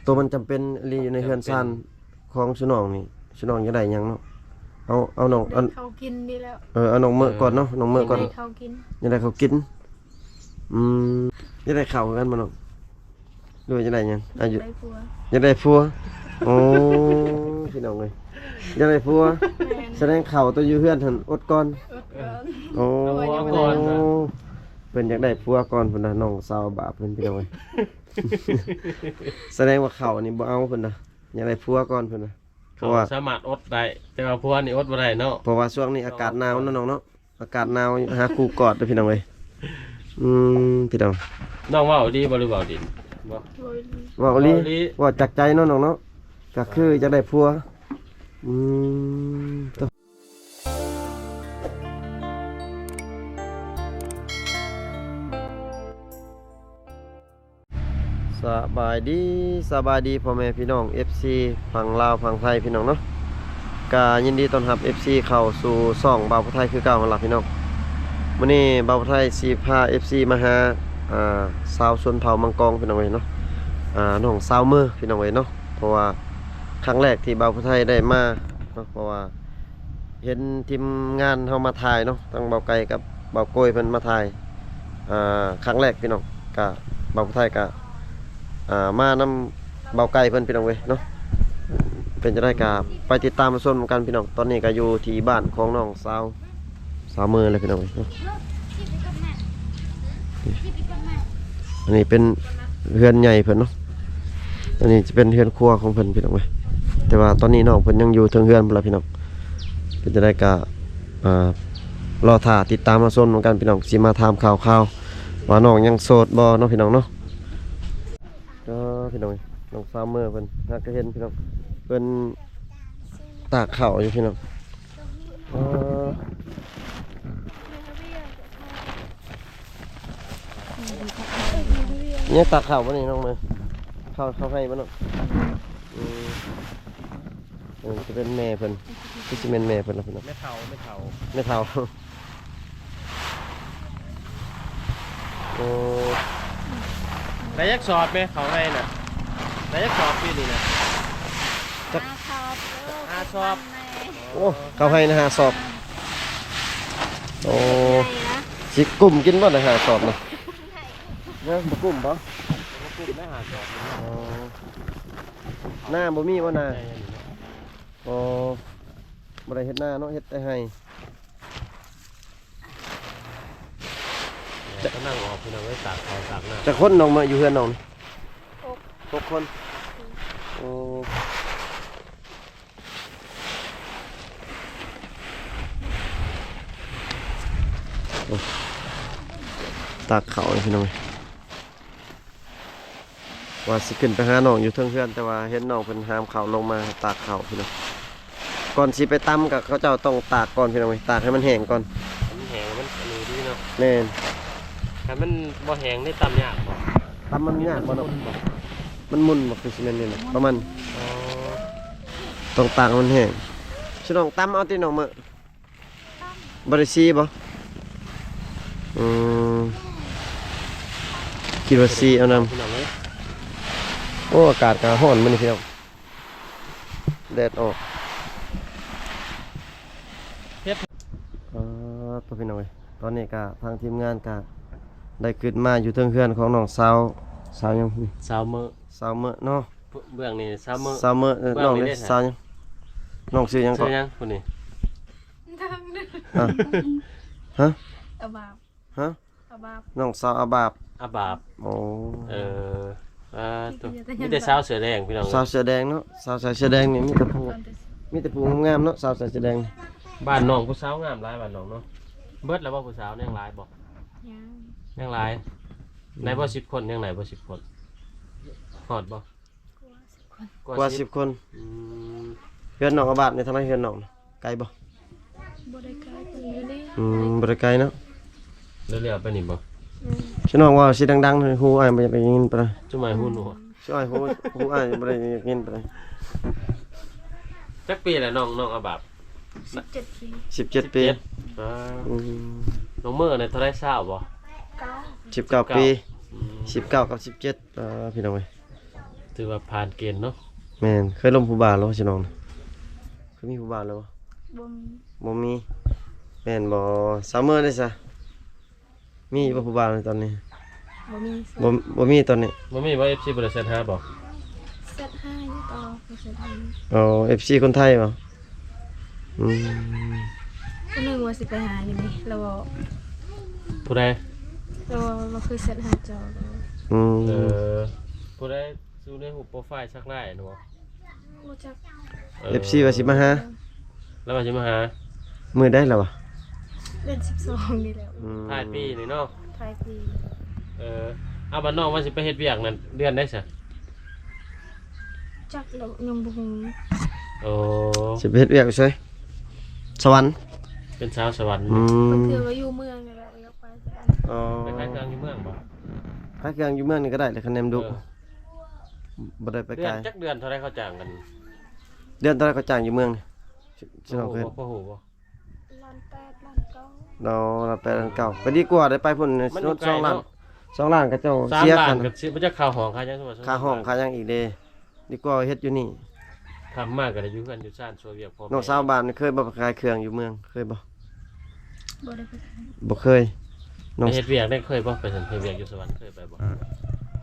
ຕົວມັນຈຳເປັນອີ່ຫຼີຢູ່ໃນເຮືອນຊານຂອງຊຸນ້ອງນີ້ ຊຸນ້ອງຢາກໄດ້ຫຍັງເນາະ? ເອົາ ເອົານ້ອງ ເອົາ ເຂົາກິນນີ້ແຫຼະ. ເອີ ເອົານ້ອງເມີກ່ອນເນາະ ນ້ອງເມີກ່ອນ. ຢາກໄດ້ເຂົາກິນ ຢາກໄດ້ເຂົາກິນ. ອືມ ຢາກໄດ້ເຂົ້າຄືກັນບໍ່ນ້ອງ? ຫຼືວ່າຢາກໄດ້ຫຍັງ? ອາຍຸ ຢາກໄດ້ຜົວ ຢາກໄດ້ຜົວ. ໂອ້ ພີ່ນ້ອງເອີຍ ຢາກໄດ້ຜົວ. ສະແດງເຂົ້າຕົວຢູ່ເຮືອນຫັ້ນອົດກ່ອນ ອົດກ່ອນ. ໂອ້ ເອົາໄວ້ຢູ່ເຮືອນ ເພິ່ນຢາກໄດ້ຜົວກ່ອນພຸ້ນນະ ນ້ອງສາວບາບເພິ່ນ ພີ່ນ້ອງເອີຍ. ສະແດງວ່າເຂົ້ານີ້ບໍ່ເອົາເພິ່ນນະ ຢາກໄດ້ຜົວກ່ອນເພິ່ນນະ. ເຂົາ ເພາະວ່າສາມາດອົດໄດ້ ແຕ່ວ່າຜົວນີ້ອົດບໍ່ໄດ້ເນາະ. ເພາະວ່າຊ່ວງນີ້ອາກາດໜາວເນາະນ້ອງເນາະ ອາກາດໜາວ ຫາຄູ່ກອດເດີ້ພີ່ນ້ອງເອີຍ. ອືມ ພີ່ນ້ອງ ນ້ອງເວົ້າອີ່ຫຼີບໍ່ ຫຼືເວົ້າຫຼິ້ນ? ບໍ່ ເວົ້າອີ່ຫຼີ ເວົ້າອີ່ຫຼີ ເວົ້າຈາກໃຈເນາະນ້ອງເນາະ ກໍຄືຢາກໄດ້ຜົວ. ອືມ ສະບາຍດີ ສະບາຍດີພໍ່ແມ່ພີ່ນ້ອງ ເອັຟຊີ ຝັ່ງລາວຝັ່ງໄທພີ່ນ້ອງເນາະ. ກະຍິນດີຕ້ອນຮັບ ເອັຟຊີ ເຂົ້າສູ່ຊ່ອງບ່າວຜູ້ໄທຄືເກົ່າຫັ້ນລະພີ່ນ້ອງ. ມື້ນີ້ບ່າວຜູ້ໄທຊິພາ ເອັຟຊີ ມາຫາ ອ່າ ຊາວຊົນເຜົ່າມັງກອງພີ່ນ້ອງເອີຍເນາະ ອ່າ ນ້ອງສາວເມີພີ່ນ້ອງເອີຍເນາະ. ເພາະວ່າຄັ້ງແລກທີ່ບ່າວຜູ້ໄທໄດ້ມາເນາະ ເພາະວ່າ ເຫັນທີມງານເຮົາມາຖ່າຍເນາະ ທັງບ່າວໄກ່ກັບບ່າວໂກຍເພິ່ນມາຖ່າຍ ອ່າ ຄັ້ງແລກພີ່ນ້ອງ. ກະບ່າວຜູ້ໄທກະ ອ່າ ມານຳບ່າວໄກ່ເພິ່ນພີ່ນ້ອງເອີຍເນາະ. ເປັນຈັ່ງໃດກະໄປຕິດຕາມມາຊົມນຳກັນພີ່ນ້ອງ. ຕອນນີ້ກະຢູ່ທີ່ບ້ານຂອງນ້ອງສາວ ສາວເມີແລ້ວພີ່ນ້ອງເອີຍເນາະ. ອັນນີ້ເປັນເຮືອນໃຫຍ່ເພິ່ນເນາະ ອັນນີ້ຈະເປັນເຮືອນຄົວຂອງເພິ່ນພີ່ນ້ອງເອີຍ. ແຕ່ວ່າຕອນນີ້ນ້ອງເພິ່ນຍັງຢູ່ເທິງເຮືອນພຸ້ນລະພີ່ນ້ອງ. ເປັນຈັ່ງໃດກະ ອ່າ ລໍຖ້າຕິດຕາມມາຊົມນຳກັນພີ່ນ້ອງ ຊິມາຖາມຂ່າວໆ ວ່ານ້ອງຍັງໂສດບໍ່ເນາະພີ່ນ້ອງເນາະ. ເອີ ພີ່ນ້ອງເອີຍ ນ້ອງສາວເມີເພິ່ນ ຫາກະເຫັນພີ່ນ້ອງ ເພິ່ນຕາກເຂົ້າຢູ່ພີ່ນ້ອງ. ເອີ ນີ້ຕາກເຂົ້າບໍ່ນີ້ນ້ອງເມີ? ເຂົ້າ ເຂົ້າໄຮ່ບໍ່ນ້ອງ? ອືມ ເອີ ຈະເປັນແມ່ເພິ່ນ ຄືຊິແມ່ນແມ່ເພິ່ນລະພີ່ນ້ອງ. ແມ່ເຖົ້າ ແມ່ເຖົ້າ ແມ່ເຖົ້າ. ໂອ້ ໄດ້ຈັກສອບແມ່ ເຂົ້າໄຮ່ນະ? ໄດ້ຈັກສອບປີນີ້ນະ? ຈັກ ຫ້າສອບ. ຫ້າສອບ. ໂອ້ ເຂົ້າໄຮ່ນະ ຫ້າສອບ. ໂອ້ ໃຫຍ່ນະ ຊິກຸ້ມກິນບໍ່ໄດ້ຫ້າສອບນະ? ນະ ບໍ່ກຸ້ມບໍ່? ບໍ່ກຸ້ມໄດ້ຫ້າສອບ. ອໍ ນາບໍ່ມີບໍ່ນາ? ບໍ່ ບໍ່ໄດ້ເຮັດນາເນາະ ເຮັດແຕ່ໄຮ່. ຈະ ກຳລັງອອກພີ່ນ້ອງເອີຍ ຕາກເຂົ້າຕາກນ້ຳ. ຈັກຄົນນ້ອງມາຢູ່ເຮືອນນ້ອງ? ຫົກ ຫົກຄົນ. ໂອ້ ໂອ້ ຕາກເຂົ້າເລີຍພີ່ນ້ອງເອີຍ. ວ່າຊິຂຶ້ນໄປຫານ້ອງຢູ່ເທິງເຮືອນ ແຕ່ວ່າເຫັນນ້ອງເພິ່ນຫາມເຂົ້າລົງມາຕາກເຂົ້າພີ່ນ້ອງ. ກ່ອນຊິໄປຕຳກະເຂົາເຈົ້າຕ້ອງຕາກກ່ອນພີ່ນ້ອງເອີຍ ຕາກໃຫ້ມັນແຫ້ງກ່ອນ. ໃຫ້ມັນແຫ້ງ ມັນອັນນີ້ດີເນາະ. ແມ່ນ. ຄັນມັນບໍ່ແຫ້ງນີ້ຕຳຍາກບໍ່? ຕຳມັນຍາກບໍ່ເນາະ? ມັນໝຸ່ນບໍ່? ຄືຊິແມ່ນນີ້ນະ ປະມານ. ອໍ ຕ້ອງຕາກໃຫ້ມັນແຫ້ງ. ຊິນ້ອງຕຳເອົາຕິນ້ອງເມີ. ບໍ່ໄດ້ຊີບໍ່? ອືມ ຄິດວ່າຊີເອົານຳ. ໂອ້ ອາກາດກະຮ້ອນມື້ນີ້ພີ່ນ້ອງ ແດດອອກ. ເຮັດ ອ່າ ໂຕ ພີ່ນ້ອງເອີຍ ຕອນນີ້ກະທາງທີມງານກະໄດ້ຂຶ້ນມາຢູ່ເທິງເຮືອນຂອງນ້ອງສາວ ສາວຫຍັງ? ສາວເມີ ສາວເມີເນາະ. ເບື້ອງນີ້ສາວເມີ ສາວເມີ. ເອີ ເບື້ອງນີ້ ນ້ອງເດ້ ສາວຫຍັງ? ນ້ອງຊື່ຫຍັງເກາະ? ຊື່ຫຍັງຜູ້ນີ້? ຮະ? ອາບາບ. ຮະ? ອາບາບ. ນ້ອງສາວອາບາບ. ອາບາບ. ໂອ້ ເອີ ອ່າ ມີແຕ່ສາວເສື້ອແດງພີ່ນ້ອງ. ສາວເສື້ອແດງເນາະ ສາວໃສ່ເສື້ອແດງນີ້ມີແຕ່ຜູ້ ມີແຕ່ຜູ້ງາມໆເນາະ ສາວໃສ່ເສື້ອແດງ. ບ້ານນ້ອງຜູ້ສາວງາມຫຼາຍ ບ້ານນ້ອງເນາະ. ເບິດແລ້ວບໍ່ຜູ້ສາວ ຍັງຫຼາຍບໍ່? ຍັງ ຍັງຫຼາຍ. ອືມ ໄດ້ບໍ່ສິບຄົນ? ຍັງໄດ້ບໍ່ສິບຄົນ? ຮອດບໍ່? ກວ່າສິບຄົນ. ກວ່າສິບຄົນ. ອືມ ເຮືອນນ້ອງອາບາບນີ້ ທາງໃນເຮືອນນ້ອງນະ ໄກບໍ່? ບໍ່ໄດ້ໄກ ຢູ່ນີ້. ອືມ ບໍ່ໄດ້ໄກເນາະ. ເລີ້ວໆໄປນີ້ບໍ່? ອືມ ຊິນ້ອງເວົ້າຊິດັງໆ ຫູອ້າຍບໍ່ຢາກໄດ້ຍິນປານໃດ. ຈຸມາຍຫູໜວກ. ຊິອ້າຍຫູ ຫູອ້າຍບໍ່ໄດ້ຍິນປານໃດ. ຈັກປີແລ້ວນ້ອງ ນ້ອງອາບາບ? ສິບເຈັດປີ. ສິບເຈັດປີ. ສິບເຈັດ. ອ່າ ອືມ ນ້ອງເມີນີ້ເທົ່າໃດ? ຊາວບໍ່? ເກົ້າ. ສິບເກົ້າປີ. ອືມ ສິບເກົ້າກັບສິບເຈັດ. ອ່າ ພີ່ນ້ອງເອີຍ ຖືວ່າຜ່ານເກນເນາະ. ແມ່ນ. ເຄີຍລົມຜູ້ບ່າວແລ້ວບໍ່ ຊິນ້ອງ? ເຄີຍມີຜູ້ບ່າວແລ້ວບໍ່? ບໍ່ມີ. ບໍ່ມີ. ແມ່ນບໍ່? ຊາວເມີເດ້ຊະ? ມີຢູ່ບໍ່ຜູ້ບ່າວໃນຕອນນີ້? ບໍ່ມີ. ບໍ່ ບໍ່ມີຕອນນີ້. ບໍ່ມີບໍ່? ເອັຟຊີບໍ່ໄດ້ແຊັດຫາບໍ່? ແຊັດຫາຢູ່ ກໍບໍ່ແຊັດຫາ. ອໍ ເອັຟຊີຄົນໄທບໍ່? ອືມ ຜູ້ໜຶ່ງວ່າຊິໄປຫາຢູ່ນີ້ ລາວເວົ້າ. ຜູ້ໃດ? ລາວເວົ້າ ລາວເຄີຍແຊັດຫາເຈົ້າ. ອືມ ເອີ ຜູ້ໃດ? ຢູ່ໃນຮູບໂປຣໄຟລ໌ສັກລາຍຫັ້ນບໍ່? ບໍ່ຈັກ. ເອີ ເອັຟຊີວ່າຊິມາຫາ. ລາວວ່າຊິມາຫາ. ມື້ໃດລາວວ່າ? ເດືອນສິບສອງນີ້ແຫຼະ. ອືມ ທ້າຍປີນີ້ເນາະ. ທ້າຍປີ. ເອີ ເອົາ ບາດນ້ອງວ່າຊິໄປເຮັດວຽກນັ້ນເດືອນໃດຊະ? ຈັກແລ້ວ ຍັງບໍ່ຮູ້. ໂອ້ ຊິໄປເຮັດວຽກຢູ່ໃສ? ສະຫວັນ. ເປັນສາວສະຫວັນ. ອືມ ບາງເທື່ອວ່າຢູ່ເມືອງນີ້ແຫຼະ ຢາກໄປສະຫວັນ. ອໍ ໄປຂາຍເຄື່ອງຢູ່ເມືອງບໍ່? ຂາຍເຄື່ອງຢູ່ເມືອງນີ້ກໍໄດ້ແຫຼະ ຄະແນນດຸ. ເອີ ບໍ່ໄດ້ໄປໄກ. ເດືອນຈັກເດືອນເທົ່າໃດເຂົາຈ້າງກັນ? ເດືອນເທົ່າໃດເຂົາຈ້າງຢູ່ເມືອງນີ້? ຊິ ຊິນ້ອງເຄີຍ ພໍຮູ້ບໍ່? ລ້ານແປດ ລ້ານເກົ້າ. ອໍ ລ້ານແປດ ລ້ານເກົ້າ. ກໍດີກວ່າໄດ້ໄປພຸ້ນ ມັນຢູ່ໄກເນາະ. ສອງລ້ານ ສອງລ້ານ ເຂົາເຈົ້າເສຍຄ່າ ສາມລ້ານ ກໍຊິບໍ່ຈັກຄ່າຫ້ອງ ຄ່າຫຍັງ. ຄ່າຫ້ອງ ຄ່າຫຍັງອີກເດ້. ດີກວ່າເຮັດຢູ່ນີ້. ຄ່ຳມາກໍໄດ້ຢູ່ເຮືອນຢູ່ຊານ ຊ່ວຍວຽກພໍ່ແມ່. ນ້ອງສາວບ້ານເຄີຍບໍ່ໄປຂາຍເຄື່ອງຢູ່ເມືອງ? ເຄີຍບໍ່? ບໍ່ໄດ້ໄປຂາຍ. ບໍ່ເຄີຍ. ນ້ອງ ໄປເຮັດວຽກໄດ້ເຄີຍບໍ່? ໄປເຮັດວຽກຢູ່ສະຫວັນເຄີຍໄປບໍ່?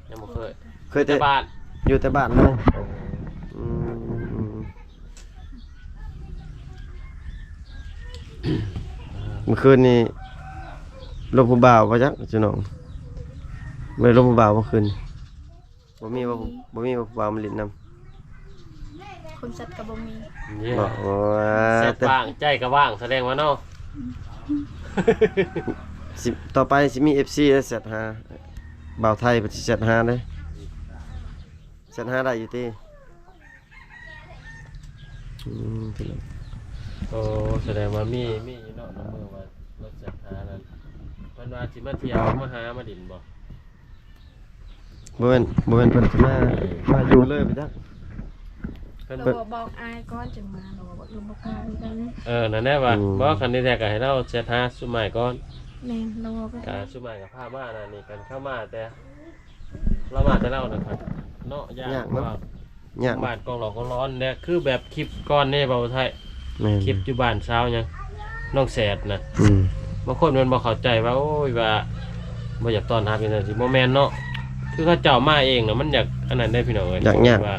ຍັງບໍ່ເຄີຍ. ເຄີຍແຕ່ ແຕ່ບ້ານ. ຢູ່ແຕ່ບ້ານເລີຍ. ອືມ ມື້ຄືນນີ້ລົມຜູ້ບ່າວບໍ່ຈັກ ພີ່ນ້ອງ? ບໍ່ໄດ້ລົມຜູ້ບ່າວບໍ່ຄືນ? ບໍ່ມີບໍ່? ບໍ່ມີ. ບໍ່ມີຜູ້ບ່າວມາຫຼິ້ນນຳ? ຄົນແຊັດກໍບໍ່ມີ. ເຢ້ ບໍ່. ໂອ້ຍ ແຊັດ ແຕ່ ວ່າງ ໃຈກໍວ່າງ ສະແດງວ່າເນາະ. ຊິ ຕໍ່ໄປຊິມີເອັຟຊີແຊັດຫາ ບ່າວໄທເພິ່ນຊິແຊັດຫາເດ້. ແຊັດຫາໄດ້ຢູ່ຕິ? ອືມ ພີ່ນ້ອງ. ໂອ້ ສະແດງວ່າມີ ມີຢູ່ເນາະ ນ້ອງເມືອງວ່າລົດແຊັດຫານັ້ນ ເພິ່ນວ່າຊິມາທ່ຽວ ມາຫາ ມາຫຼິ້ນບໍ່? ບໍ່ແມ່ນ ບໍ່ແມ່ນເພິ່ນຊິມາ ມາຢູ່ເລີຍບໍ່ຈັກ. ເພິ່ນ ລາວບອກອ້າຍກ່ອນຈຶ່ງມາ ລາວບໍ່ ລາວບໍ່ກ້າຄືກັນ. ເອີ ນັ້ນແຫຼະວ່າ. ອືມ ບໍ່ ຄັນນີ້ແທ້ກໍໃຫ້ລາວແຊັດຫາຊຸມອ້າຍກ່ອນ. ແມ່ນ ລາວບອກ ກໍຊຸມອ້າຍກໍພາມານະ ນີ້ກັນເຂົ້າມາແຕ່ ລາວມາແຕ່ລາວນະຄັບເນາະ. ຍາກ ຍາກເນາະ ຍາກ ບ້ານກອງຫຼອກກອງຫຼອນແຫຼະ ຄືແບບຄລິບກ່ອນເດ້ ເວົ້າໄທ. ແມ່ນ ຄລິບຢູ່ບ້ານຊາວຫຍັງ ນ້ອງແສດນະ. ອືມ ບາງຄົນມັນບໍ່ເຂົ້າໃຈວ່າ ໂອ້ຍ ວ່າບໍ່ຢາກຕ້ອນຮັບຈັ່ງຊັ້ນ ຊິບໍ່ແມ່ນເນາະ. ຄືເຂົາເຈົ້າມາເອງນະ ມັນຢາກອັນນັ້ນເດ້ ພີ່ນ້ອງເອີຍ. ຢາກ ຍາກ ວ່າ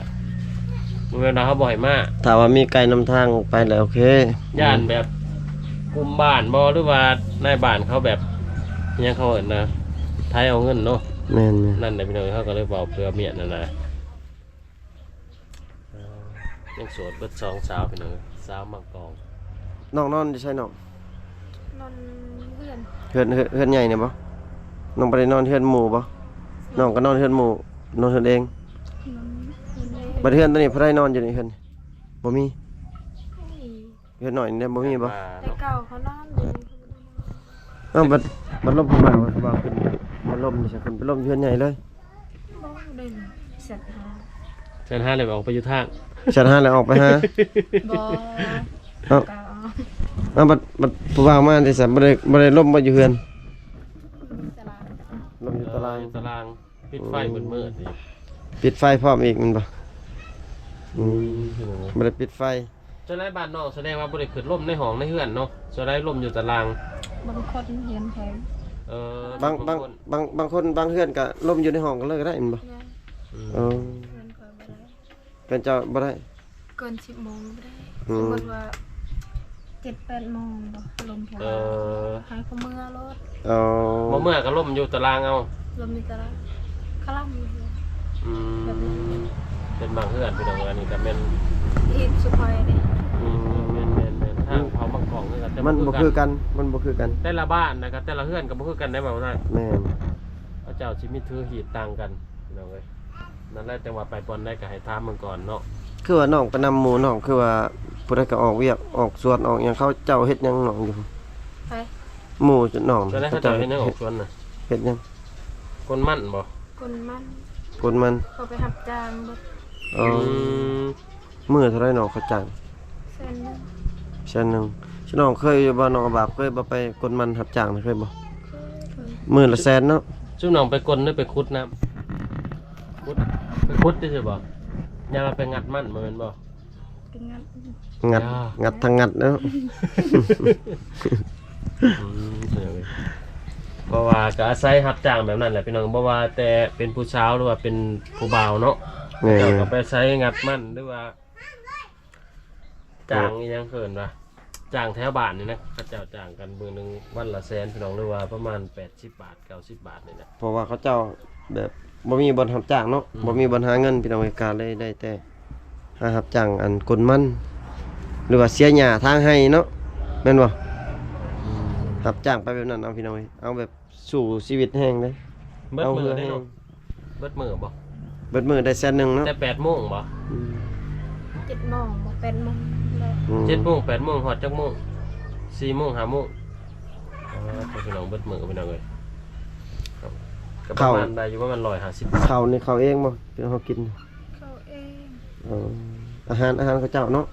ບໍ່ແມ່ນວ່າເຮົາບໍ່ໃຫ້ມາ. ຖ້າວ່າມີໄກນຳທາງໄປແລ້ວໂອເຄ. ຢ້ານແບບກຸ່ມບ້ານບໍ່ ຫຼືວ່ານາຍບ້ານເຂົາແບບ ຫຍັງເຂົາເອີ້ນນະ ໄຖເອົາເງິນເນາະ. ແມ່ນໆ ນັ້ນແຫຼະ ພີ່ນ້ອງເອີຍ ເຮົາກໍເລີຍເວົ້າເພື່ອເມຍນັ້ນນະ. ເອີ ຍັງໂສດເບິດສອງສາວ ພີ່ນ້ອງເອີຍ ສາວມັງກອງ. ນ້ອງນອນຢູ່ໃສນ້ອງ? ນອນເຮືອນ. ເຮືອນ ເຮືອນ ເຮືອນໃຫຍ່ນີ້ບໍ່? ນ້ອງບໍ່ໄດ້ນອນເຮືອນໝູ່ບໍ່? ນ້ອງກໍນອນເຮືອນໝູ່ ນອນເຮືອນເອງ. ນອນເຮືອນເອງ. ບັດເຮືອນໂຕນີ້ໃຜນອນຢູ່ໃນເຮືອນ? ບໍ່ມີ. ບໍ່ມີ. ເຮືອນນ້ອຍນີ້ບໍ່ມີບໍ່? ແຕ່ເກົ່າເຂົານອນຢູ່ນີ້. ເອົ້າ ບັດ ບັດລົມຜູ້ບ່າວ ຜູ້ບ່າວຂຶ້ນ ບັດລົມນີ້ຊະ ຂຶ້ນໄປລົມເຮືອນໃຫຍ່ເລີຍ. ບໍ່ໄດ້ແຊັດຫາ. ແຊັດຫາແລ້ວອອກໄປຢູ່ທາງ. ແຊັດຫາແລ້ວອອກໄປຫາ. ບໍ່. ເອົ້າ ກໍ ເອົ້າ ບັດ ບັດຜູ້ບ່າວມາເດຊະ ບໍ່ໄດ້ ບໍ່ໄດ້ລົມບໍ່ຢູ່ເຮືອນ? ຢູ່ຕາລາງ. ລົມຢູ່ຕາລາງ. ເອີ ຢູ່ຕາລາງ. ປິດໄຟ ອືມ ມືດໆນີ້. ປິດໄຟພ້ອມອີກແມ່ນບໍ່? ອືມ ອືມ ບໍ່ໄດ້ປິດໄຟ. ສ່ວນຫຼາຍບ້ານນ້ອງສະແດງວ່າບໍ່ໄດ້ຂຶ້ນລົມໃນຫ້ອງໃນເຮືອນເນາະ ສ່ວນຫຼາຍລົມຢູ່ຕາລາງ. ບາງຄົນເຮືອນແພງ. ເອີ ບາງ ບາງ ບາງຄົນ ບາງ ບາງຄົນບາງເຮືອນກໍລົມຢູ່ໃນຫ້ອງກັນເລີຍກໍໄດ້ແມ່ນບໍ່? ແມ່ນ. ອືມ ເອີ ເຮືອນຂ້ອຍບໍ່ໄດ້. ເຮືອນເຈົ້າບໍ່ໄດ້? ເກີນສິບໂມງບໍ່ໄດ້. ອືມ ສົມມຸດວ່າເຈັດແປດໂມງບໍ່ ລົມເທົ່າໃດ ເອີ ໃຫ້ເຂົາເມືອໂລດ. ເອີ ບໍ່ເມືອກໍລົມຢູ່ຕາລາງເອົາ. ລົມຢູ່ຕາລາງ ຄະລຳຢູ່. ອືມ ແບບນັ້ນ. ເປັນບາງເຮືອນ ພີ່ນ້ອງເອີຍ ອັນນີ້ກໍແມ່ນ ເຮັດສຸພອຍເດ້. ອືມ ແມ່ນໆໆ ທາງເຜົ່າມັງກອງຄືກັນ ແຕ່ ມັນບໍ່ຄືກັນ ມັນບໍ່ຄືກັນ ແຕ່ລະບ້ານນະ ກັບແຕ່ລະເຮືອນກໍບໍ່ຄືກັນໄດ໋ ເວົ້າໄດ້. ແມ່ນ ເຂົາເຈົ້າຊິມີຖືຮີດຕ່າງກັນ ພີ່ນ້ອງເອີຍ. ນັ້ນແຫຼະ ຈັ່ງວ່າໄປບ່ອນໃດກໍໃຫ້ຖາມເບິ່ງກ່ອນເນາະ. ຄືວ່ານ້ອງໄປນຳໝູ່ນ້ອງ ຄືວ່າຜູ້ໃດກໍອອກວຽກອອກສວນອອກຫຍັງ ເຂົາເຈົ້າເຮັດຫຍັງນ້ອງຢູ່? ໃຜ? ໝູ່ນ້ອງ. ສ່ວນໃຫຍ່ເຂົາເຈົ້າເຮັດຫຍັງອອກສວນນະ? ເຮັດຫຍັງ? ກົນມັນບໍ່? ກົນມັນ. ກົນມັນ. ເຂົາໄປຮັບຈ້າງເບິດ. ອໍ ອືມ ມື້ເທົ່າໃດນ້ອງເຂົາຈ້າງ? ແສນໜຶ່ງ. ແສນໜຶ່ງ. ຊິນ້ອງເຄີຍຢູ່ບໍ່ ນ້ອງອາບາບ ເຄີຍບໍ່ໄປກົນມັນຮັບຈ້າງນະ ເຄີຍບໍ່? ເຄີຍ. ມື້ລະແສນເນາະ. ຊຸມນ້ອງໄປກົນ ຫຼືໄປຂຸດນ້ຳ? ຂຸດ. ໄປຂຸດຊື່ໆບໍ່? ຢ່າວ່າໄປງັດມັນ ບໍ່ແມ່ນບໍ່? ໄປງັດ ງັດ ອ່າ ງັດທັງງັດເນາະ. ອືມ ເພາະວ່າກໍອາໄສຮັບຈ້າງແບບນັ້ນແຫຼະພີ່ນ້ອງ ບໍ່ວ່າແຕ່ເປັນຜູ້ສາວ ຫຼືວ່າເປັນຜູ້ບ່າວເນາະ. ແມ່ນໆ ເຂົາເຈົ້າກໍໄປໃຊ້ງັດມັນ ຫຼືວ່າ ຈ້າງອີ່ຫຍັງເອີ້ນວ່າ ຈ້າງແຖວບ້ານນີ້ນະ ເຂົາເຈົ້າຈ້າງກັນມື້ໜຶ່ງວັນລະແສນພີ່ນ້ອງ ຫຼືວ່າປະມານແປດສິບບາດ ເກົ້າສິບບາດນີ້ແຫຼະ. ເພາະວ່າເຂົາເຈົ້າແບບບໍ່ມີບ່ອນຮັບຈ້າງເນາະ ອືມ ບໍ່ມີບ່ອນຫາເງິນພີ່ນ້ອງເອີຍ ກະເລີຍໄດ້ແຕ່ຫາຮັບຈ້າງອັນກົນມັນ ຫຼືວ່າເສຍຫຍ້າທາງໄຮ່ເນາະ ແມ່ນບໍ່? ອືມ ຮັບຈ້າງໄປແບບນັ້ນເອົາພີ່ນ້ອງເອີຍ ເອົາແບບ ສູ້ຊີວິດແຮງເດ້. ເບິດມື້ເດ້ເນາະ ເອົາເຮືອແຮງ ເບິດມື້ບໍ່? ເບິດມື້ໄດ້ແສນໜຶ່ງເນາະ ແຕ່ແປດໂມງບໍ່? ອືມ ເຈັດໂມງບໍ່ ແປດໂມງແລ້ວ. ອືມ ເຈັດໂມງ ແປດໂມງ ຮອດຈັກໂມງ? ສີ່ໂມງ ຫ້າໂມງ. ອ່າ ພີ່ນ້ອງ ເບິດມື້ພີ່ນ້ອງເອີຍ ກໍປະມານໄດ້ຢູ່ປະມານຮ້ອຍຫ້າສິບ. ເຂົ້ານີ້ເຂົ້າເອງບໍ່ ຫຼືເຮົາກິນ? ເຂົ້າເອງ. ເອີ ອາຫານ ອາຫານເຂົາເຈົ້າເນາະ.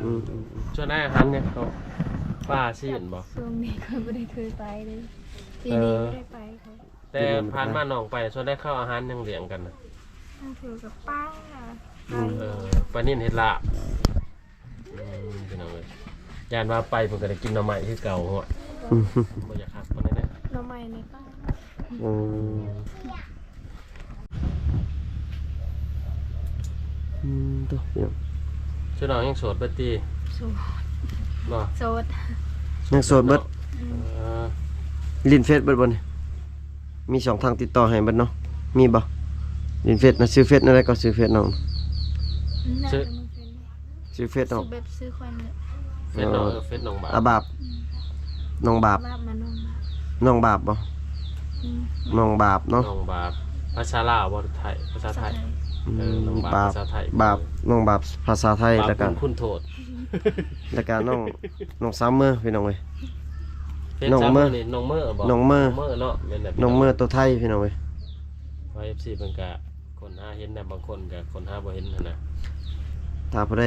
ອືມ ອືມ ອືມ ສ່ວນໃຫຍ່ອາຫານຫຍັງເຂົາ ປາຊີ້ນບໍ່? ຊ່ວງນີ້ຂ້ອຍບໍ່ໄດ້ເຄີຍໄປເລີຍ ປີນີ້ ເອີ ບໍ່ໄດ້ໄປເລີຍ. ແຕ່ຜ່ານມານ້ອງໄປ ສ່ວນໃຫຍ່ເຂົາອາຫານຫຍັງລ້ຽງກັນນະ? ບາງເທື່ອກໍປາ ອືມ ເອີ ປານິນເຮັດລາບ. ອືມ ພີ່ນ້ອງເອີຍ ຢ້ານວ່າໄປເພິ່ນກໍໄດ້ກິນໜໍ່ໄມ້ຄືເກົ່າ. ອືມ ບໍ່ຢາກຮັກປານໃດເດ້ ໜໍ່ໄມ້ໃນປ່າ. ອືມ ອືມ ໂຕ ພີ່ນ້ອງ ຊື່ນ້ອງຍັງໂສດເບິດຕິ? ໂສດ ບໍ່ ໂສດ ຍັງໂສດເບິດ. ອືມ ເອີ ຫຼິ້ນເຟສເບິດບໍ່ນີ້? ມີຊ່ອງທາງຕິດຕໍ່ໃຫ້ເບິດເນາະ ມີບໍ່? ຫຼິ້ນເຟສນະ ຊື່ເຟສແນວໃດກໍ? ຊື່ເຟສນ້ອງ ຊື່ ຊື່ເຟສນ້ອງ ຊື່ແບບຊື່ຄົນເລີຍ. ເຟສນ້ອງ ເອີ ເຟສນ້ອງບາບ ອາບາບ ອືມ ນ້ອງບາບ ບາບມາ ນ້ອງບາບ ນ້ອງບາບບໍ່? ອືມ ນ້ອງບາບເນາະ ນ້ອງບາບ. ພາສາລາວບໍ່ ໄທ? ພາສາໄທ ພາສາໄທ. ອືມ ເອີ ນ້ອງບາບ ບາບ ພາສາໄທ ບາບ ນ້ອງບາບພາສາໄທ. ບາບ ແລ້ວກໍ ບຸນຄຸນໂທດ ແລ້ວກໍນ້ອງ ນ້ອງສາວເມີ ພີ່ນ້ອງເອີຍ ເຟສ ນ້ອງເມີ ສາວເມີນີ້ ນ້ອງເມີບໍ່? ນ້ອງເມີ ນ້ອງເມີເນາະ ແມ່ນແຫຼະ ນ້ອງເມີ ໂຕໄທ ພີ່ນ້ອງເອີຍ. ວ່າ ເອັຟຊີ ເພິ່ນກະຄົ້ນຫາເຫັນນະ ບາງຄົນກະຄົ້ນຫາບໍ່ເຫັນຫັ້ນນະ. ຖ້າຜູ້ໃດ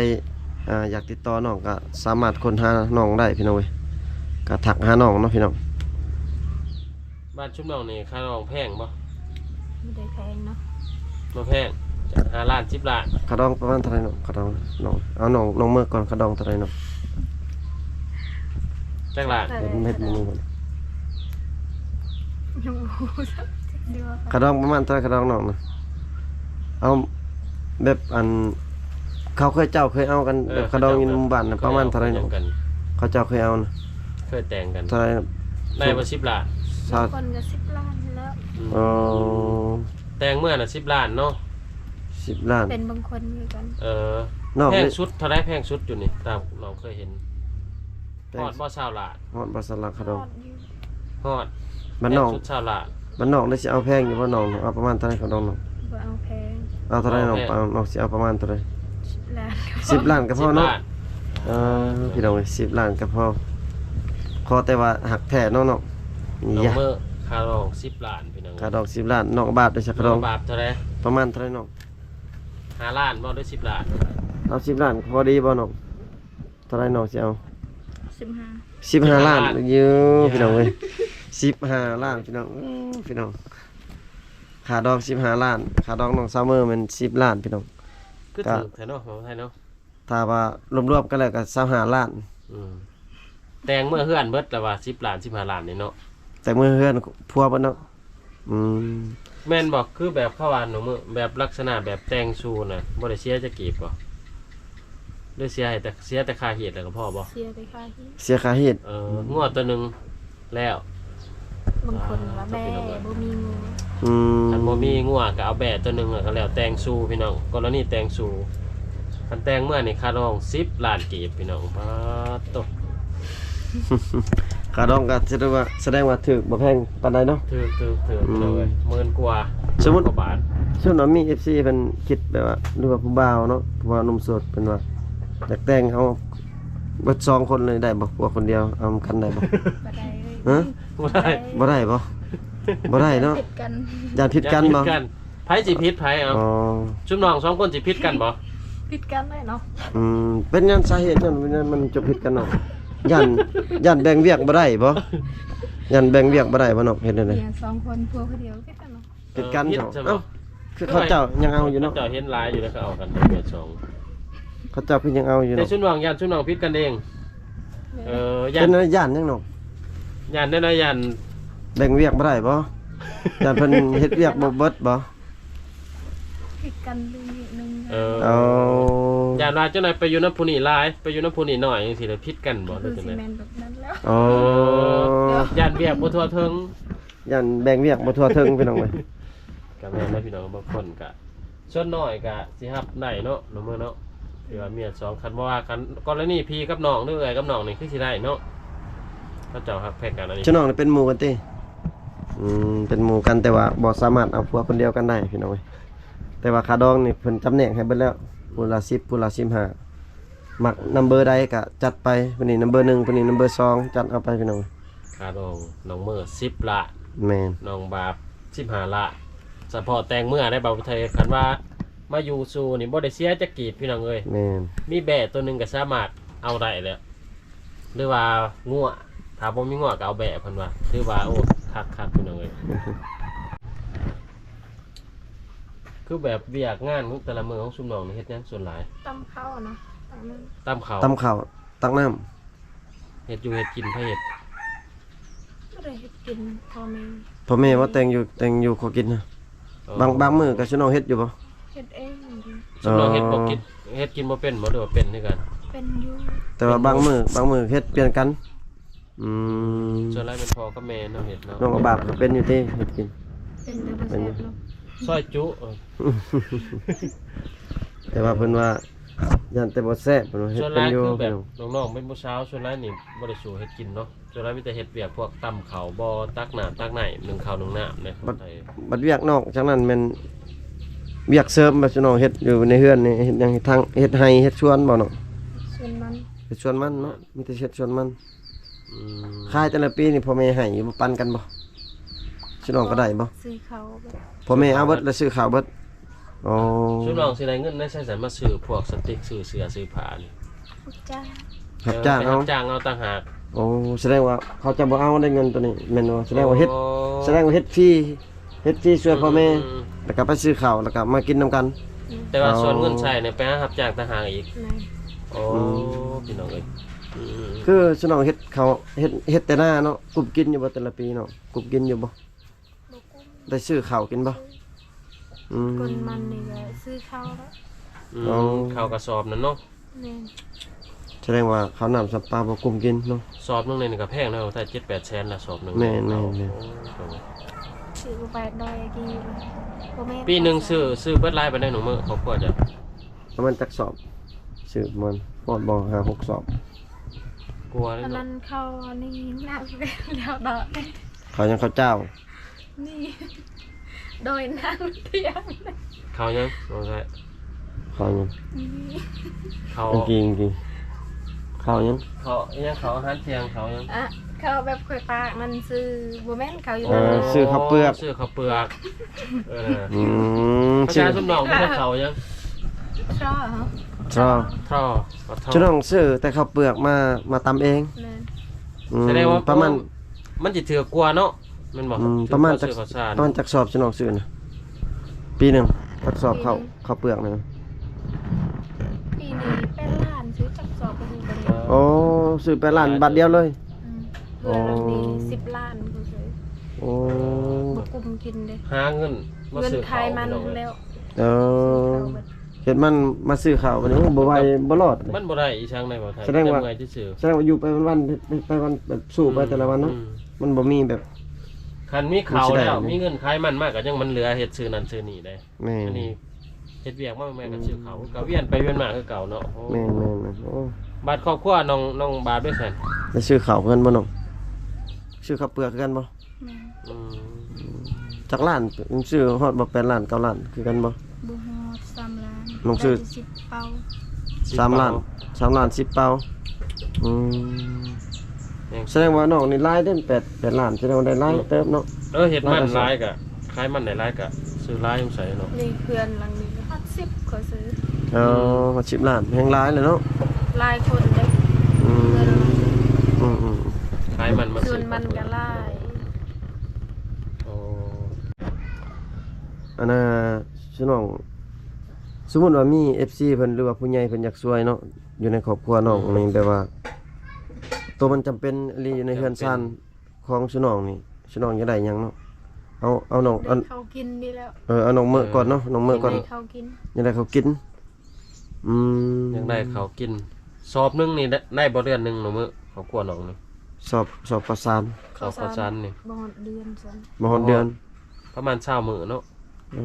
ອ່າ ຢາກຕິດຕໍ່ນ້ອງກະສາມາດຄົ້ນຫານ້ອງໄດ້ພີ່ນ້ອງເອີຍ ກະທັກຫານ້ອງເນາະພີ່ນ້ອງ. ບ້ານຊຸມນ້ອງນີ້ຄ່າດອງແພງບໍ່? ບໍ່ໄດ້ແພງເນາະ ບໍ່ແພງ ຫ້າລ້ານ ສິບລ້ານ. ຄ່າດອງປະມານເທົ່າໃດນ້ອງ? ຄ່າດອງນ້ອງ ເອົານ້ອງ ນ້ອງເມີກ່ອນ ຄ່າດອງເທົ່າໃດນ້ອງ? ຈັກລ້ານ? ເຮັດ ເຮັດມື້ກ່ອນ ຍັງບໍ່ຮູ້ຈັກເທື່ອ. ຄ່າດອງປະມານເທົ່າໃດ ຄ່າດອງນ້ອງນະ? ເອົາແບບອັນ ເຂົາເຄີຍ ເຈົ້າເຄີຍເອົາກັນ ເອີ ແບບຄ່າດອງຢູ່ໃນໝູ່ບ້ານນະ ປະມານເທົ່າໃດນ້ອງ? ເຂົາເຈົ້າເຄີຍເອົານະ ເຄີຍແຕ່ງກັນ ເທົ່າໃດ? ໄດ້ບໍ່ ສິບລ້ານ? ຄົນກໍສິບລ້ານແລ້ວ. ອືມ ອໍ ແຕ່ງເມື່ອນະ ສິບລ້ານເນາະ ສິບລ້ານ ເປັນບາງຄົນຄືກັນ. ເອີ ນ້ອງ ແພງສຸດເທົ່າໃດ? ແພງສຸດຢູ່ນີ້ ຕາມນ້ອງເຄີຍເຫັນ ຮອດບໍ່ ຊາວລ້ານ? ຮອດບໍ່ ຊາວລ້ານ ຄ່າດອງ? ຮອດຢູ່ ຮອດ. ບ້ານນ້ອງ ແພງສຸດ ຊາວລ້ານ. ບ້ານນ້ອງໄດ້ຊິເອົາແພງຢູ່ບໍ່ນ້ອງ? ເອົາປະມານເທົ່າໃດຄ່າດອງນ້ອງ? ບໍ່ເອົາແພງ. ເອົາເທົ່າໃດນ້ອງ? ເອົາແພງ ນ້ອງຊິເອົາປະມານເທົ່າໃດ? ສິບລ້ານກໍພໍ ສິບລ້ານ ເນາະ. ເອີ ພີ່ນ້ອງເອີຍ ສິບລ້ານກໍພໍ ຂໍແຕ່ວ່າຮັກແທ້ເນາະນ້ອງ. ນ້ອງເມີ ຄ່າດອງສິບລ້ານ ພີ່ນ້ອງ ຄ່າດອງສິບລ້ານ. ນ້ອງບາບໄດ້ສັກຄ່າດອງ? ນ້ອງບາບເທົ່າໃດ? ປະມານເທົ່າໃດນ້ອງ? ຫ້າລ້ານບໍ່ ຫຼື ສິບລ້ານ? ເອົາສິບລ້ານພໍດີບໍ່ນ້ອງ? ເທົ່າໃດນ້ອງຊິເອົາ? ສິບຫ້າ ສິບຫ້າລ້ານ ສິບຫ້າລ້ານ ຢູ່ ພີ່ນ້ອງເອີຍ ສິບຫ້າລ້ານ ພີ່ນ້ອງ. ໂອ້ ພີ່ນ້ອງ ຄ່າດອງສິບຫ້າລ້ານ ຄ່າດອງນ້ອງຊາວເມີແມ່ນສິບລ້ານ ພີ່ນ້ອງ. ຄືຖືກແທ້ເນາະ ຂອງໄທເນາະ. ຖ້າວ່າລວມໆກັນແລ້ວກໍຊາວຫ້າລ້ານ. ອືມ ແຕ່ງເມືອເຮືອນເບິດແລ້ວວ່າ ສິບລ້ານ ສິບຫ້າລ້ານນີ້ເນາະ ແຕ່ງເມືອເຮືອນຜົວເບິດເນາະ. ອືມ ແມ່ນບໍ່? ຄືແບບເຂົາວ່ານ້ອງເມີ ແບບລັກສະນະແບບແຕ່ງຊູນນະ ບໍ່ໄດ້ເສຍຈັກກີບບໍ່? ຫຼືເສຍໃຫ້ແຕ່ ເສຍແຕ່ຄ່າຮີດແລ້ວກໍພໍບໍ່? ເສຍແຕ່ຄ່າຮີດ ເສຍຄ່າຮີດ. ເອີ ອືມ ງົວຕົວໜຶ່ງແລ້ວ ບາງຄົນວ່າແບ້ ອ່າ ບໍ່ມີງົວ. ອືມ ຄັນບໍ່ມີງົວກໍເອົາແບ້ຕົວໜຶ່ງ ແລ້ວກໍແລ້ວແຕ່ງຊູພີ່ນ້ອງ ກໍລະນີແຕ່ງຊູ. ຄັນແຕ່ງເມືອນີ້ຄ່າດອງສິບລ້ານກີບພີ່ນ້ອງ ປາດໂຕ. ຄ່າດອງກໍສະແດງວ່າ ສະແດງວ່າຖືກ ບໍ່ແພງປານໃດເນາະ. ຖືກ ຖືກ ຖືກ ອືມ ພີ່ນ້ອງເອີຍ ໝື່ນກວ່າ ສົມມຸດ ໝື່ນກວ່າບາດ. ສົມມຸດວ່າມີເອັຟຊີເພິ່ນຄິດແບບວ່າ ຫຼືວ່າຜູ້ບ່າວເນາະ ຜູ້ບ່າວໜຸ່ມໂສດເພິ່ນວ່າຢາກແຕ່ງ ເຮົາເບິດສອງຄົນເລີຍໄດ້ບໍ່? ຜົວຄົນດຽວເອົານຳກັນໄດ້ບໍ່? ບໍ່ໄດ້ເລີຍ. ຮະ? ບໍ່ໄດ້ ບໍ່ໄດ້ບໍ່? ບໍ່ໄດ້ເນາະ ຜິດກັນ ຢ້ານຜິດກັນບໍ່? ຢ້ານຜິດກັນ. ໃຜຊິຜິດໃຜ? ເອົາ ອໍ ຊຸມນ້ອງສອງຄົນຊິຜິດກັນບໍ່? ຜິດກັນໄດ້ເນາະ. ອືມ ເປັນຫຍັງ ສາເຫດຫຍັງມັນ ມັນຈະຜິດກັນເນາະ? ຢ້ານ ຢ້ານແບ່ງວຽກບໍ່ໄດ້ບໍ່? ຢ້ານແບ່ງວຽກບໍ່ໄດ້ບໍ່ນ້ອງ? ເຮັດແນວໃດ? ເມຍສອງຄົນ ຜົວຜູ້ດຽວ ຜິດກັນເນາະ. ເອີ ຜິດກັນ ຜິດ ເຈົ້າ ເຈົ້າ ເອົ້າ ຄືເຂົາເຈົ້າຍັງເອົາຢູ່ເນາະ ເຂົາເຈົ້າເຫັນຫຼາຍຢູ່ແລ້ວ ເຂົາເອົາກັນເບິດສອງ ເຂົາເຈົ້າຄືຍັງເອົາຢູ່ ແຕ່ເນາະ ຊຸມນ້ອງ ຢ້ານຊຸມນ້ອງຜິດກັນເອງ ເອີ ຢ້ານ ເປັນຫຍັງ ຢ້ານຫຍັງນ້ອງ? ຢ້ານແນວໃດ? ຢ້ານແບ່ງວຽກບໍ່ໄດ້ບໍ່? ຢ້ານເພິ່ນເຮັດວຽກບໍ່ເບິດບໍ່? ຜິດກັນເລື່ອງນິດໜຶ່ງ ເອີ ເອົາ ຢ້ານວ່າຈັ່ງໃດໄປຢູ່ນຳຜູ້ນີ້ຫຼາຍ ໄປຢູ່ນຳຜູ້ນີ້ໜ້ອຍ ຈັ່ງຊີ້ລະຜິດກັນບໍ່ ຫຼືຈັ່ງໃດ? ຄືຊິແມ່ນແບບນັ້ນແລ້ວ ອໍ ຢ້ານວຽກບໍ່ທົ່ວເຖິງ ຢ້ານແບ່ງວຽກບໍ່ທົ່ວເຖິງ ພີ່ນ້ອງເອີຍ ກໍແມ່ນນະພີ່ນ້ອງ ບາງຄົນກໍ ສ່ວນໜ້ອຍກໍຊິຮັບໄດ້ເນາະ ນ້ອງເມີເນາະ ຄືວ່າເມຍສອງ ຄັນບໍ່ວ່າກັນ ກໍລະນີພີ່ກັບນ້ອງ ຫຼືເອື້ອຍກັບນ້ອງນີ້ຄືຊິໄດ້ເນາະ ເຂົາເຈົ້າຮັກແພງກັນ ອັນນີ້ ຊະນ້ອງນີ້ເປັນໝູ່ກັນຕິ? ອືມ ເປັນໝູ່ກັນ ແຕ່ວ່າບໍ່ສາມາດເອົາຜົວຄົນດຽວກັນໄດ້ພີ່ນ້ອງເອີຍ ແຕ່ວ່າຄ່າດອງນີ້ເພິ່ນຈຳແນກໃຫ້ເບິດແລ້ວ ຜູ້ລະສິບ ຜູ້ລະສິບຫ້າ ມັກນຳເບີໃດກໍຈັດໄປ ຜູ້ນີ້ນຳເບີໜຶ່ງ ຜູ້ນີ້ນຳເບີສອງ ຈັດເອົາໄປພີ່ນ້ອງ ຄ່າດອງນ້ອງເມີສິບລ້ານ ແມ່ນ ນ້ອງບາບສິບຫ້າລ້ານ ສະເພາະແຕ່ງເມືອໄດ້ ບ່າວໄທ ຄັນວ່າມາຢູ່ສູ່ນີ້ບໍ່ໄດ້ເສຍຈັກກີບພີ່ນ້ອງເອີຍ ແມ່ນ ມີແບ້ໂຕໜຶ່ງກໍສາມາດເອົາໄດ້ແລ້ວ ຫຼືວ່າງົວ ຖ້າບໍ່ມີງົວກໍເອົາແບ້ເພິ່ນວ່າ ຖືວ່າ ໂອ້ ຄັກໆ ພີ່ນ້ອງເອີຍ ຄືແບບວຽກງານຂອງແຕ່ລະມື້ຂອງຊຸມນ້ອງນີ້ເຮັດຫຍັງສ່ວນຫຼາຍ? ຕຳເຂົ້ານະ ຕຳເຂົ້າ ຕຳເຂົ້າ ຕຳເຂົ້າ ຕັກນ້ຳ ເຮັດຢູ່ເຮັດກິນ ໃຜເຮັດ? ບໍ່ໄດ້ເຮັດກິນ ພໍ່ແມ່ ພໍ່ແມ່ວ່າແຕ່ງຢູ່ ແຕ່ງຢູ່ຂໍກິນນະ ອໍ ບາງ ບາງມື້ກໍຊຸມນ້ອງເຮັດຢູ່ບໍ່? ເຮັດເອງ ຊຸມນ້ອງເຮັດບໍ່ກິນ ອໍ ເຮັດກິນບໍ່ເປັນບໍ່ ຫຼືວ່າເປັນຄືກັນ? ເປັນຢູ່ ແຕ່ວ່າບາງມື້ ບາງມື້ເຮັດປ່ຽນກັນ ອືມ ສ່ວນຫຼາຍແມ່ນພໍ່ກັບແມ່ເນາະເຮັດເນາະ ນ້ອງອາບາບກໍເປັນຢູ່ຕິ ເຮັດກິນ ເປັນແຕ່ບໍ່ແຊບເນາະ ເປັນຢູ່ ຊອຍຈຸ ເອີ ແຕ່ວ່າເພິ່ນວ່າຢ້ານແຕ່ບໍ່ແຊບ ເພິ່ນວ່າເຮັດເປັນຢູ່ ສ່ວນຫຼາຍຄືແບບ ພີ່ນ້ອງ ນ້ອງໆເປັນຜູ້ສາວ ສ່ວນຫຼາຍນີ້ບໍ່ໄດ້ສູ້ເຮັດກິນເນາະ ສ່ວນຫຼາຍມີແຕ່ເຮັດວຽກພວກຕຳເຂົ້າບໍ່ ຕັກນ້ຳຕັກໃນ ໜຶ້ງເຂົ້າໜຶ້ງນ້ຳເນາະ ບັດ ບັດວຽກນອກຈາກນັ້ນແມ່ນວຽກເສີມ ແບບຊຸມນ້ອງເຮັດຢູ່ໃນເຮືອນນີ້ ເຮັດຫຍັງ ເຮັດທາງ ເຮັດໄຮ່ ເຮັດສວນບໍ່ນ້ອງ? ສວນມັນ ເຮັດສວນມັນເນາະ ມີແຕ່ເຮັດສວນມັນ ອືມ ຂາຍແຕ່ລະປີນີ້ພໍ່ແມ່ໃຫ້ຢູ່ບໍ່ ປັນກັນບໍ່? ຊຸມນ້ອງກໍໄດ້ບໍ່? ຊື້ເຂົ້າເບິດ ພໍ່ແມ່ເອົາເບິດ ຊື້ເຂົ້າ ແລ້ວຊື້ເຂົ້າເບິດ ອໍ ຊຸມນ້ອງຊິໄດ້ເງິນໃນໃສ ໃສມາຊື້ພວກສະຕິກ ຊື້ເສື້ອ ຊື້ຜ້ານີ້? ຮັບຈ້າງ ຮັບຈ້າງເອົາ ເອີ ໄປຮັບຈ້າງເອົາຕ່າງຫາກ ໂອ້ ສະແດງວ່າເຂົາຈະບໍ່ເອົາໄດ້ເງິນໂຕນີ້ແມ່ນບໍ່? ສະແດງວ່າເຮັດ ໂອ້ ສະແດງວ່າເຮັດຟຣີ ເຮັດຟຣີຊ່ວຍພໍ່ແມ່ ອືມ ແລ້ວກໍໄປຊື້ເຂົ້າ ແລ້ວກໍມາກິນນຳກັນ ອືມ ແຕ່ວ່າ ອໍ ສ່ວນເງິນໃຊ້ນີ້ໄປຫາຮັບຈ້າງຕ່າງຫາກອີກ ແມ່ນ ໂອ້ ອືມ ພີ່ນ້ອງເອີຍ ອືມ ຄືຊຸມນ້ອງເຮັດເຂົ້າ ເຮັດ ເຮັດແຕ່ນາເນາະ ກຸມກິນຢູ່ບໍ່ແຕ່ລະປີເນາະ? ກຸມກິນຢູ່ບໍ່? ບໍ່ກຸມ ໄດ້ຊື້ເຂົ້າກິນບໍ່? ອືມ ກົນມັນນີ້ກໍຊື້ເຂົ້າແລ້ວ ອືມ ອໍ ເຂົ້າກະສອບນັ້ນເນາະ ແມ່ນ ສະແດງວ່າເຂົ້ານ້ຳສຳປາບໍ່ກຸມກິນເນາະ ສອບໜຶ່ງນີ້ກໍແພງເນາະ ໄດ້ເຈັດແປດແສນລະສອບໜຶ່ງ ແມ່ນໆໆ ໂອ້ ຊື້ບໍ່ໄປດອຍກີ ບໍ່ແມ່ນ ປີໜຶ່ງຊື້ ຊື້ເບິດຫຼາຍປານໃດນ້ອງເມີ ຄອບຄົວເຈົ້າ? ປະມານຈັກສອບ? ຊື້ປະມານຮອດບໍ່ ຫ້າຫົກສອບ ກວ່າແລ້ວເນາະ ອັນນັ້ນເຂົ້າອັນນີ້ໜັກແລ້ວດອກ ເຂົ້າຫຍັງ ເຂົ້າເຈົ້າ? ນີ້ ດອຍນາງທຽງ ເຂົ້າຫຍັງ ນ້ອງຊາຍ? ເຂົ້າຫຍັງ? ນີ້ ເຂົ້າ ກິນ ກິນ ເຂົ້າຫຍັງ? ເຂົ້າອີຫຍັງ? ເຂົ້າອາຫານທ່ຽງ ເຂົ້າຫຍັງ? ອະ ເຂົ້າແບບຂ້ອຍປາກມັນຊື່ ບໍ່ແມ່ນເຂົ້າຢູ່ ເອີ ນະ ຊື້ເຂົ້າເປືອກ ຊື້ເຂົ້າເປືອກ ເອີ ອືມ ພາສາຊຸມນ້ອງເອີ້ນເຂົ້າຫຍັງ? ທຣໍ ທຣໍ ທຣໍ ຊຸມນ້ອງຊື້ແຕ່ເຂົ້າເປືອກມາ ມາຕຳເອງ ແມ່ນ ອືມ ສະແດງວ່າ ປະມານ ມັນຊິຖືກກວ່າເນາະ ແມ່ນບໍ່? ອືມ ປະມານຈັກ ປະມານຈັກສອບ ຊຸມນ້ອງຊື້ນະ ປີໜຶ່ງ ຈັກສອບເຂົ້າ ປີໜຶ່ງ ເຂົ້າເປືອກນະ? ປີນີ້ແປດລ້ານ ຊື້ຈັກສອບບໍ່ຮູ້ ໂອ້ ຊື້ແປດລ້ານບາດດຽວເລີຍ ອືມ ເຮືອນຫຼັງນີ້ສິບລ້ານ ໂອ້ ບໍ່ກຸມກິນເດ້ ຫາເງິນມາຊື້ເຂົ້າ ເງິນຂາຍມັນແລ້ວ ເອີ ຊື້ເຂົ້າເບິດ ເຮັດມັນມາຊື້ເຂົ້າບັດນີ້ ໂອ້ ບໍ່ໄຫວ ບໍ່ລອດ ມັນບໍ່ໄດ້ອີ່ຫຍັງໃດບໍ່ໄທ ສະແດງວ່າ ແຕ່ເມື່ອຍຊື່ໆ ສະແດງວ່າຢູ່ໄປວັນໆ ເຮັດໄປວັນ ແບບສູ້ໄປແຕ່ລະວັນເນາະ ອືມ ມັນບໍ່ມີແບບ ຄັນມີເຂົ້າແລ້ວ ມີເງິນຂາຍມັນມາ ກໍຍັງມັນເຫຼືອເຮັດຊື້ນັ້ນຊື້ນີ້ໄດ້ ແມ່ນ ອັນນີ້ເຮັດວຽກມາແມ່ນກໍຊື້ເຂົ້າ ອືມ ກໍວຽນໄປວຽນມາຄືເກົ່າເນາະ ໂອ້ ແມ່ນໆໆ ໂອ້ ບາດຄອບຄົວນ້ອງ ນ້ອງບາດເດ້ຊັ້ນ ໄດ້ຊື້ເຂົ້າຄືກັນບໍ່ນ້ອງ? ຊື້ເຂົ້າເປືອກຄືກັນບໍ່? ແມ່ນ ອືມ ຈັກລ້ານ? ຊື້ຮອດບໍ່ ແປດລ້ານ ເກົ້າລ້ານ ຄືກັນບໍ່? ບໍ່ຮອດສາມລ້ານ ນ້ອງຊື້ ໄດ້ແຕ່ສິບເປົາ ສາມລ້ານ ສາມລ້ານສິບເປົາ ອືມ ສະແດງວ່ານ້ອງນີ້ຫຼາຍເດ້ ແປດ ແປດລ້ານ ສະແດງວ່າໄດ້ຫຼາຍເຕີບເນາະ ເອີ ເຮັດມັນຫຼາຍກະ ຂາຍມັນໄດ້ຫຼາຍກະຊື້ຫຼາຍ ສົງໄສເນາະ ນີ້ເຮືອນຫຼັງນີ້ຮອດສິບ ຂ້ອຍຊື້ ເອີ ຮອດສິບລ້ານ ແຮງຫຼາຍແລ້ວເນາະ ຫຼາຍຄົນເດ້ ອືມ ເຮືອນຫຼັງນີ້ ອືມໆ ຂາຍມັນມາ ສວນມັນກະຫຼາຍ ໂອ້ ອັນນ່າ ສະໜອງ ສົມມຸດວ່າມີເອັຟຊີເພິ່ນ ຫຼືວ່າຜູ້ໃຫຍ່ເພິ່ນຢາກຊ່ວຍເນາະ ຢູ່ໃນຄອບຄົວນ້ອງ ອືມ ນີ້ ແບບວ່າ ໂຕມັນຈຳເປັນອີ່ຫຼີຢູ່ໃນເຮືອນຊານ ຈຳເປັນ ຂອງສະໜອງນີ້ ສະໜອງຢາກໄດ້ຫຍັງເນາະ? ເອົາ ເອົານ້ອງ ຢາກໄດ້ ອັນ ເຂົ້າກິນນີ້ແຫຼະ ເອີ ເອົານ້ອງເມີກ່ອນເນາະ ນ້ອງເມີກ່ອນ ຢາກໄດ້ເຂົ້າກິນ ຢາກໄດ້ເຂົ້າກິນ ອືມ ຢາກໄດ້ເຂົ້າກິນ ສອບໜຶ່ງນີ້ໄດ້ ໄດ້ບໍ່ເດືອນໜຶ່ງນ້ອງເມີ ຄອບຄົວນ້ອງນີ້ ສອບ ສອບເຂົ້າສານ ເຂົ້າ ເຂົ້າສານ ເຂົ້າສານນີ້ ບໍ່ຮອດເດືອນຊ້ຳ ບໍ່ຮອດເດືອນ ປະມານຊາວມື້ເນາະ ອື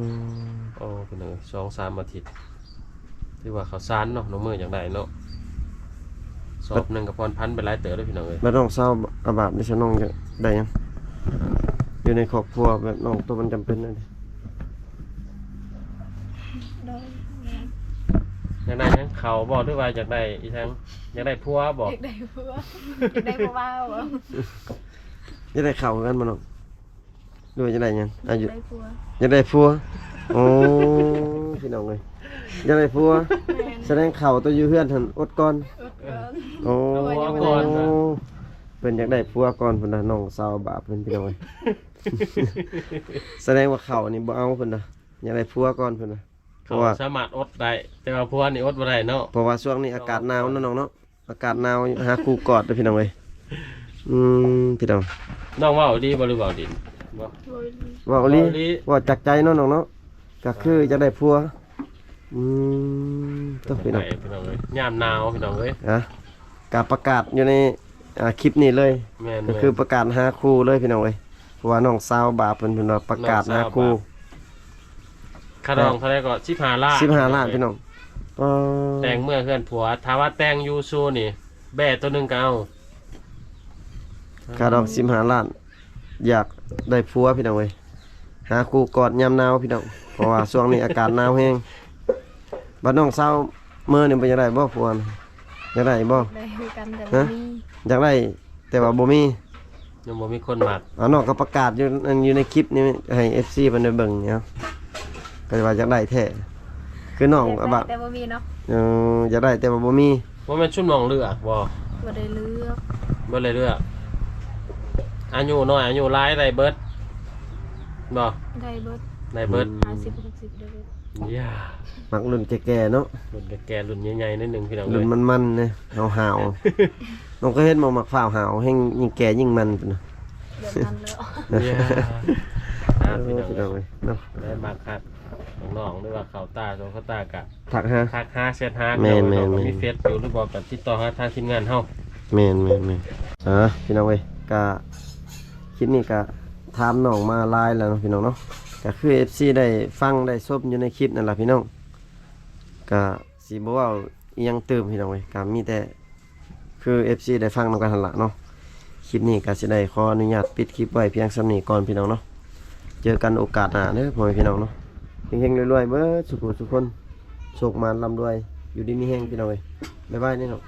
ມ ໂອ້ ພີ່ນ້ອງເອີຍ ສອງສາມອາທິດ ຖືວ່າເຂົ້າສານເນາະ ນ້ອງເມີຢາກໄດ້ເນາະ ສອບໜຶ່ງກໍຜ່ອນຜັນໄປຫຼາຍເຕີບເດ້ພີ່ນ້ອງເອີຍ ບັດນ້ອງສາວອາບາບນີ້ ສະໜອງຢາກໄດ້ຫຍັງ? ຢູ່ໃນຄອບຄົວແບບນ້ອງໂຕມັນຈຳເປັນນັ້ນ ໂດຍ ຢາກໄດ້ຫຍັງ? ເຂົ້າບໍ່ ຫຼືວ່າຢາກໄດ້ອີ່ຫຍັງ? ຢາກໄດ້ຜົວບໍ່? ຢາກໄດ້ຜົວ ຢາກໄດ້ຜູ້ບ່າວບໍ່? ຢາກໄດ້ເຂົ້າຄືກັນບໍ່ນ້ອງ? ຫຼືວ່າຢາກໄດ້ຫຍັງ? ອາຍຸ ຢາກໄດ້ຜົວ ຢາກໄດ້ຜົວ ໂອ້ ພີ່ນ້ອງເອີຍ ຢາກໄດ້ຜົວ ແມ່ນ ສະແດງເຂົ້າໂຕຢູ່ເຮືອນຫັ້ນອົດກ່ອນ ອົດກ່ອນ ໂອ້ ຜົວກ່ອນ ເພິ່ນຢາກໄດ້ຜົວກ່ອນພຸ້ນນະ ນ້ອງສາວບາບເພິ່ນ ພີ່ນ້ອງເອີຍ ສະແດງວ່າເຂົ້ານີ້ບໍ່ເອົາເພິ່ນນະ ຢາກໄດ້ຜົວກ່ອນພຸ້ນນະ ເພາະວ່າ ເຂົ້າສາມາດອົດໄດ້ ແຕ່ວ່າຜົວນີ້ອົດບໍ່ໄດ້ເນາະ ເພາະວ່າຊ່ວງນີ້ອາກາດໜາວເນາະນ້ອງເນາະ ອາກາດໜາວ ຫາຄູ່ກອດເດີ້ພີ່ນ້ອງເອີຍ ອືມ ພີ່ນ້ອງ ນ້ອງເວົ້າດີບໍ່ ຫຼືເວົ້າຫຼິ້ນ? ບໍ່ ເວົ້າອີ່ຫຼີ ເວົ້າອີ່ຫຼີ ເວົ້າຈາກໃຈເນາະນ້ອງເນາະ ກໍຄືຢາກໄດ້ຜົວ ອືມ ໂຕພີ່ນ້ອງ ພີ່ນ້ອງເອີຍ ຍາມໜາວພີ່ນ້ອງເອີຍ ຮະ ກະປະກາດຢູ່ໃນ ອ່າ ຄລິບນີ້ເລີຍ ແມ່ນໆ ກໍຄືປະກາດຫາຄູ່ເລີຍພີ່ນ້ອງເອີຍ ເພາະວ່ານ້ອງສາວບາບເພິ່ນ ເພິ່ນວ່າປະກາດຫາຄູ່ ນ້ອງສາວບາບ ຄ່າດອງເທົ່າໃດກໍ ສິບຫ້າລ້ານ ສິບຫ້າລ້ານພີ່ນ້ອງ ອໍ ແຕ່ງເມືອເຮືອນຜົວ ຖ້າວ່າແຕ່ງຢູ່ຊູນີ້ ແບ້ໂຕໜຶ່ງກໍເອົາ ຄ່າດອງສິບຫ້າລ້ານ ຢາກໄດ້ຜົວພີ່ນ້ອງເອີຍ ຫາຄູ່ກອດຍາມໜາວພີ່ນ້ອງ ເພາະວ່າຊ່ວງນີ້ອາກາດໜາວແຮງ ບັດນ້ອງສາວເມີນີ້ບໍ່ຢາກໄດ້ບໍ່ຜົວນະ? ຢາກໄດ້ບໍ່? ຢາກໄດ້ຄືກັນ ແຕ່ບໍ່ມີ ຢາກໄດ້ ແຕ່ວ່າບໍ່ມີ ຍັງບໍ່ມີຄົນມັກ ເອົາ ນ້ອງກໍປະກາດຢູ່ ອັນ ຢູ່ໃນຄລິບນີ້ໃຫ້ເອັຟຊີເພິ່ນໄດ້ເບິ່ງເນາະ ກໍວ່າຢາກໄດ້ແທ້ ຄືນ້ອງ ຢາກໄດ້ ແບບ ແຕ່ບໍ່ມີເນາະ ເອີ ຢາກໄດ້ແຕ່ວ່າບໍ່ມີ ບໍ່ແມ່ນຊຸມນ້ອງເລືອກບໍ່? ບໍ່ໄດ້ເລືອກ ບໍ່ໄດ້ເລືອກ ອາຍຸນ້ອຍອາຍຸຫຼາຍໄດ້ເບິດບໍ່? ໄດ້ເບິດ ໄດ້ເບິດ ອືມ ຫ້າສິບ ຫົກສິບ ໄດ້ເບິດ ຢ່າ ມັກລຸ້ນແກ່ໆເນາະ ລຸ້ນແກ່ໆ ລຸ້ນໃຫຍ່ໆໜ້ອຍໜຶ່ງພີ່ນ້ອງເອີຍ ລຸ້ນມັນໆເດ້ ຫາວໆ ນ້ອງເຄີຍເຫັນບໍ່ ໝາກພ້າວຫາວແຮງ ຍິ່ງແກ່ຍິ່ງມັນພຸ້ນນະ ແບບນັ້ນເລີຍ ເອີ ພີ່ນ້ອງເອີຍ ພີ່ນ້ອງເອີຍເນາະ ໄດ້ມັກຮັກນ້ອງໆ ຫຼືວ່າເຂົ້າຕາ ໂດນເຂົ້າຕາກະ ທັກຫາ ທັກຫາ ແຊັດຫາ ແມ່ນໆໆ ມີເຟສຢູ່ ຫຼືບໍ່ກໍຕິດຕໍ່ຫາທາງທີມງານເຮົາ ແມ່ນໆໆ ອ່າ ພີ່ນ້ອງເອີຍ ກະ ຄລິບນີ້ກະຖາມນ້ອງມາຫຼາຍແລ້ວເນາະ ພີ່ນ້ອງເນາະ ກະຄືເອັຟຊີໄດ້ຟັງໄດ້ຊົມຢູ່ໃນຄລິບນັ້ນລະພີ່ນ້ອງ ກະຊິບໍ່ເວົ້າອີ່ຫຍັງຕື່ມພີ່ນ້ອງເອີຍ ກະມີແຕ່ຄືເອັຟຊີໄດ້ຟັງນຳກັນຫັ້ນລະເນາະ ຄລິບນີ້ກະຊິໄດ້ຂໍອະນຸຍາດປິດຄລິບໄວ້ພຽງສ່ຳນີ້ກ່ອນພີ່ນ້ອງເນາະ ເຈີກັນໂອກາດໜ້າເດີພໍ່ແມ່ພີ່ນ້ອງເນາະ ເຮັງໆລວຍໆເບິດສູ່ຜູ້ສູ່ຄົນ ໂຊກໝານລ່ຳລວຍ ຢູ່ດີມີແຮງພີ່ນ້ອງເອີຍ ບາຍບາຍເດີເນາະ.